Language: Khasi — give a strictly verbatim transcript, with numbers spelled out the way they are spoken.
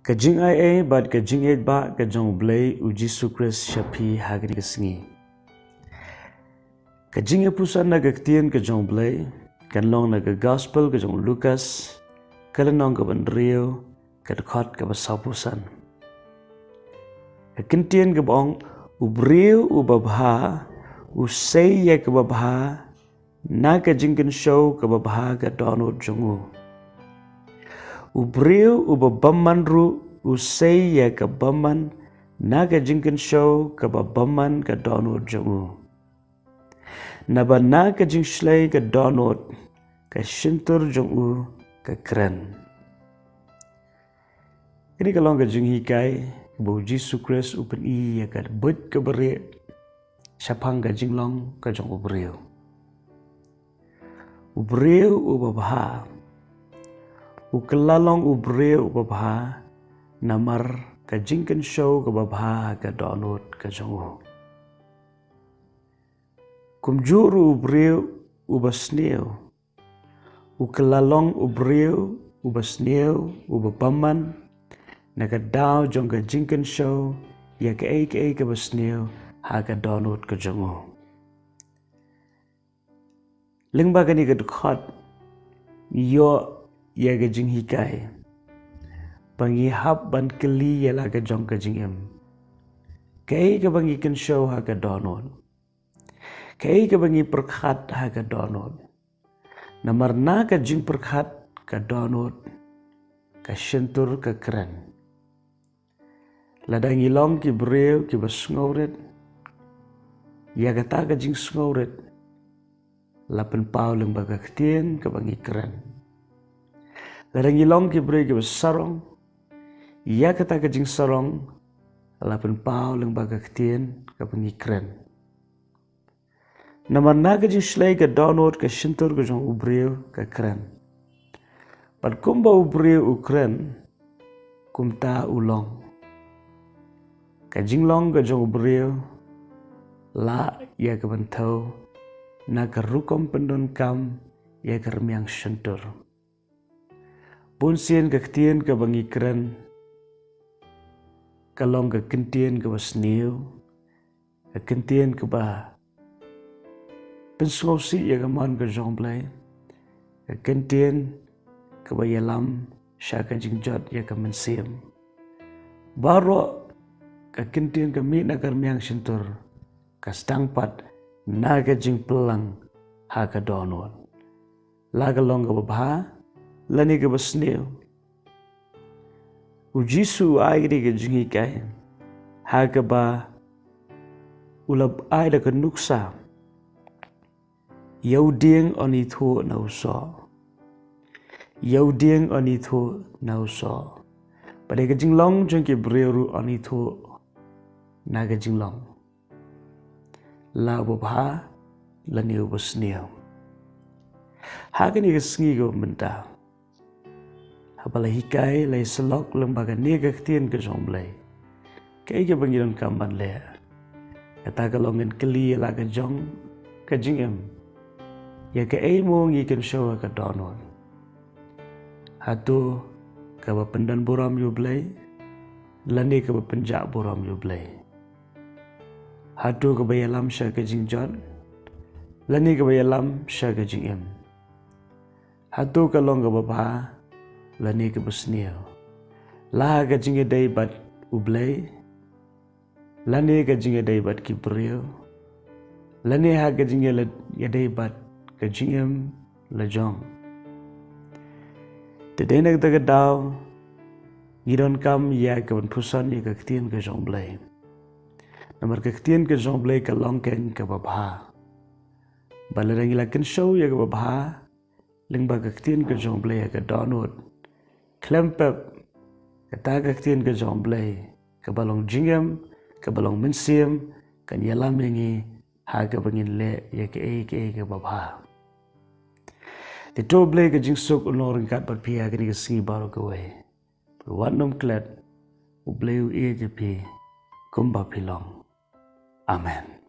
Ka jingaiei bad ka jingïeit ba ka jong U Blei U Jisu Khrist sha phi ha kane ka sngi. Ka jingïapuson na ka ktien ka jong U Blei kan long na ka Gospel ka jong u Lukas, ka lynnong kaba hynriew, ka dkhot kaba sawphew san. Ka ktien kaba ong, U briew uba bha u sei ïa kaba bha na ka jingkynshew kaba bha ka dohnud jong u. U briew uba bymman ruh u sei ïa ka bymman na ka jingkynshew kaba bymman ka dohnud jong u. Naba na ka jingshlei ka dohnud, ka shyntur jong u ka kren. Kane ka long ka jinghikai ba U Jisu Khrist u pyni ïa ka buit kaba rieh shaphang ka jinglong ka jong u briew. U briew uba bha u kylla long u briew uba bha namar ka jingkynshew kaba bha ka dohnud ka jong u. Kumjuh ruh u briew uba sniew u kylla long u briew uba sniew uba bymman na ka daw jong ka jingkynshew ïa kaei kaei kaba sniew ha ka dohnud ka jong u. Lyngba kane ka dkhot ngi ïoh ïa ka jinghikai ba ngi hap ban kylli ïa la ka jong ka jingim. Kaei kaba ngi kynshew ha ka dohnud? Kaei kaba ngi pyrkhat ha ka dohnud? Namar na ka jingpyrkhat ka dohnud, ka shyntur ka kren. Lada ngi long ki briew kiba sngewrit ïa kata ka jingsngewrit, la pynpaw lyngba ka ktien kaba ngi kren. Lada ngi long ki briew kiba sarong ïa kata ka jingsarong, la pynpaw lyngba ka ktien kaba ngi kren. Namar na ka jingshlei ka dohnud, ka shyntur ka jong u briew ka kren. Bad kumba u briew u kren, kumta u long. Ka jinglong ka jong u briew la ïa ka ban thew na ka rukom pyndonkam ïa ka rmiang shyntur. Bun sien ka ktien kaba ngi kren ka long ka ktien kaba sniew, ka ktien kaba pynsngewsih ïa ka mon ka jong u Blei, ka ktien kaba ïalam sha ka jingjot ïa ka mynsiem. Baroh ka ktien ka mih na ka rmiang shyntur ka sdang pat na ka jingpyllang ha ka dohnud. La ka long kaba bha lane kaba sniew. U Jisu u ai kane ka jinghikai ha kaba u la ai da ka nuksa. Ïa u dieng yn ithuh na u soh. Ïa u dieng yn ithuh na u soh. Bad ïa ka jinglong jong ki briew ruh yn ithuh na ka jinglong. La uba bha lane uba sniew. Ha kane ka sngi kaba mynta, haba la hikai la ïasyllok lyngba kane ka ktien ka jong u Blei, kaei kaba ngi donkam ban leh? Kata ka long ngin kylli ïa la ka jong ka jingim, ïa kaei mo ngi kynshew ha ka dohnud? Hato kaba pyndon burom ïa u Blei lane kaba pynjah burom ïa u Blei? Hato kaba ïalam sha ka jingjot lane kaba ïalam sha ka jingim? Hato ka long kaba bha lane kaba sniew? La ha ka jingïadei bad u Blei lane ka jingïadei bad ki briew, lane ha ka jingïadei bad ka jingim la jong? Te dei na kata ka daw ngi donkam ïa ka ban pyrshang ïa ka ktien ka jong u Blei. Namar ka ktien ka jong u Blei ka long keiñ kaba bha. Bad lada ngi la kynshew ïa kaba bha lyngba ka ktien ka jong u Blei ha ka dohnud, khlem pep kata ka ktien ka jong u Blei kaba long jingim, kaba long mynsiem, kan ïalam ïa ngi ha kaba ngin leh ïa kaei kaei kaba bha. Te to u Blei ka jingsuk un long ryngkat bad phi ha kane ka sngi baroh kawei. Wat nym klet, u Blei u ïeit ïa phi kumba phi long. Amen.